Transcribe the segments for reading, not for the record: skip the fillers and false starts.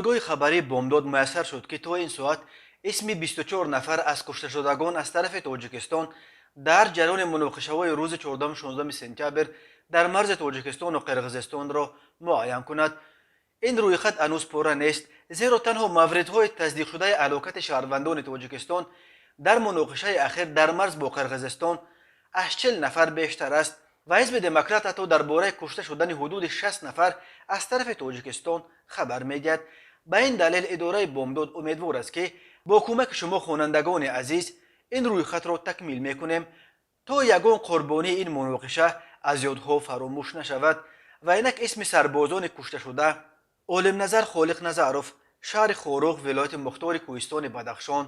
Пойгоҳи хабарии Бомдод муяссар шуд, ки то ин соат исми 24 нафар аз кушташудагон аз тарафи Тоҷикистон дар ҷараёни муноқишаҳои рӯзи 14-16 сентябр дар марзи Тоҷикистону Қирғизистонро муайян кунад. Ин рӯйхат ҳанӯз пурра нест, зеро танҳо мавридҳои тасдиқшудаи ҳалокати шаҳрвандони Тоҷикистон дар муноқишаи ахир дар марз бо Қирғизистон аз 40 нафар бештар аст ва Ҳизби Демократ ҳатто дар бораи кушта шудани ҳудуди 60 нафар аз тарафи Тоҷикистон хабар медиҳад. Ба ин далел идораи Бомдод умедвор аст, ки бо кӯмаки шумо, хонандагони азиз, ин рӯйхатро такмил мекунем, то ягон қурбонии ин муноқиша аз ёдҳо фаромӯш нашавад. Ва инак исми сарбозони кушташуда: Олимназар Холиқназаров, шаҳри Хоруғ, вилояти мухтори Кӯҳистони Бадахшон;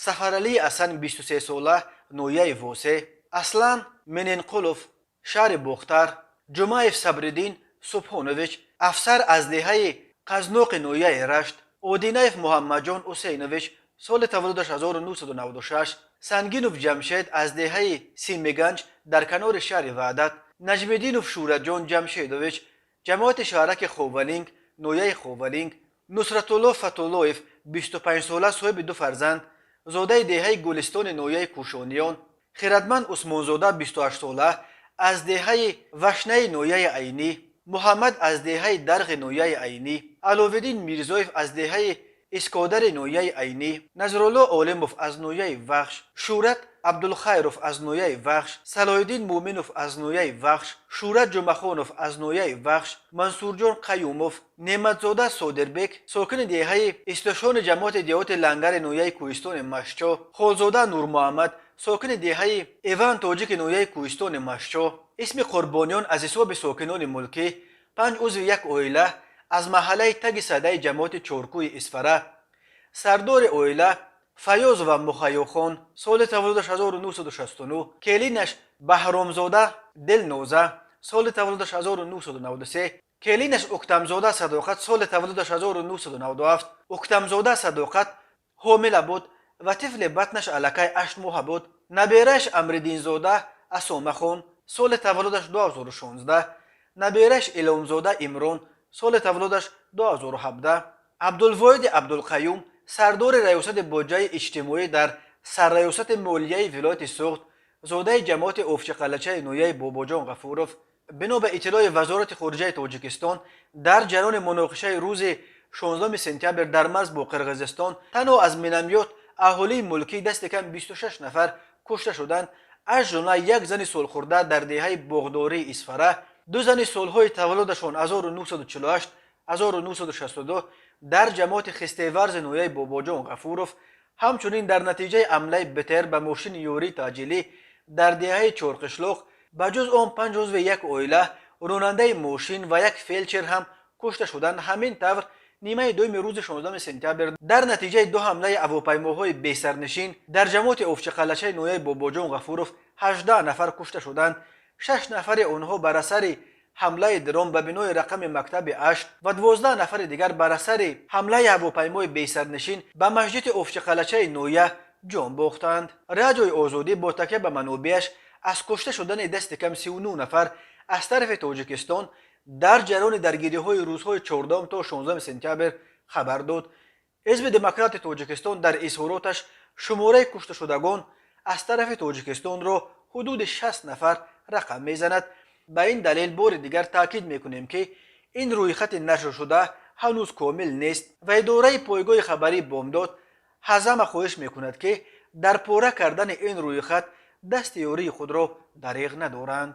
Сафаралии Асан, 23 сола, ноҳияи Восе; Аслан Мененқулов, шаҳри Бохтар; Ҷумаев Сабриддин Субҳонович, афсар аз деҳаи Қазноқи ноҳияи Рашт; Одинаев Муҳаммадҷон Ҳусейнович, соли таваллудаш 1996; Сангинов Ҷамшед аз деҳаи Симиганҷ дар канори шаҳри Ваҳдат; Наҷмиддинов Шӯратҷон Ҷамшедович, ҷамоати шаҳраки Ховалинг, ноҳияи Ховалинг; Нусратулло Фатуллоев, 25 сола, соҳиби ду фарзанд, зодаи деҳаи Гулистони ноҳияи Кӯшониён; Хиратманд Усмонзода, 28 сола, аз деҳаи Вашнаи ноҳияи Айнӣ; Муҳаммад аз деҳаи Дарғи ноҳияи Айнӣ; Аловиддин Мирзоев аз деҳаи Искодари ноҳияи Айнӣ; Назрулло Олимов аз ноҳияи Вахш; Шӯрат Абдулхайров аз ноҳияи Вахш; Салоҳиддин Муъминов аз ноҳияи Вахш; Шӯрат Ҷумъахонов аз ноҳияи Вахш; Мансурҷон Қаюмов; Неъматзода Содирбек, сокини деҳаи Истошони ҷамоати деҳоти Лангари ноҳияи Кӯҳистони Машчо; Холзода Нурмуҳаммад, сокини деҳаи Эван Тоҷики ноҳияи Кӯҳистони Машчо. Исми қурбониён аз ҳисоби сокинони мулкӣ: панҷ узви як оила аз маҳаллаи Таги Садаи ҷамоати Чоркӯи Исфара. Сардори оила Фаёзова Мухайёхон, соли таваллудаш 1969, келинаш Баҳромзода Дилноза, соли таваллудаш 1993, келинаш Уктамзода Садоқат, соли таваллудаш 1997. Уктамзода Садоқат ҳомила буд ва тифли батнаш аллакай 8 моҳа буд. Наберааш Амриддинзода Асомахон, соли таваллудаш 2016, наберааш Иломзода Имрон, соли таваллудаш 2017. Абдулвоҳиди Абдулқаюм, сардори раёсати буҷаи иҷтимоӣ дар Сарраёсати молияи вилояти Суғд, зодаи ҷамоати Овчиқалачаи ноҳияи Бобоҷон Ғафуров. Бино ба иттилои Вазорати хориҷаи Тоҷикистон, дар ҷараёни муноқишаи рӯзи 16 сентябр дар марз бо Қирғизистон танҳо аз миномёт аҳолии мулкӣ дасти кам 26 нафар кушта шуданд, аз ҷумла як зани солхӯрда дар деҳаи Боғдории Исфара, ду зани солҳои таваллудашон 1948, 1962 дар ҷамоати Хистеварзи ноҳияи Бобоҷон Ғафуров. Ҳамчунин дар натиҷаи ҳамлаи БТР ба мошини ёрии таъҷилӣ дар деҳаи Чорқишлоқ, ба ҷуз он, панҷ узви як оила, ронандаи мошин ва як фелдшер ҳам кушта шуданд. Ҳамин тавр, нимаи дуюми рӯзи 16 сентябр дар натиҷаи ду ҳамлаи ҳавопаймоҳои бесарнишин дар ҷамоати Овчиқалачаи ноҳияи Бобоҷон Ғафуров 18 нафар кушта шуданд. Шаш нафари онҳо бар асари ҳамлаи дрон ба бинои рақами мактаби 8 ва 12 нафари дигар бар асари ҳамлаи ҳавопаймои бесарнишин ба масҷиди Овчиқалачаи ноҳия ҷон бохтанд. Радиои Озодӣ бо такя ба манобеаш аз кушта шудани дасти кам 39 нафар аз тарафи Тоҷикистон дар ҷараёни даргириҳои рӯзҳои 14 то 16 сентябр хабар дод. Ҳизби Демократи Тоҷикистон дар изҳороташ шумораи кушташудагон аз тарафи Тоҷикистонро ҳудуди 60 нафар рақам мезанад. Ба ин далел бори дигар таъкид мекунем, ки ин рӯйхати нашршуда ҳанӯз комил нест ва идораи пойгоҳи хабарии Бомдод ҳазама хоҳиш мекунад, ки дар пурра кардани ин рӯйхат дасти ёрии худро дареғ надоранд.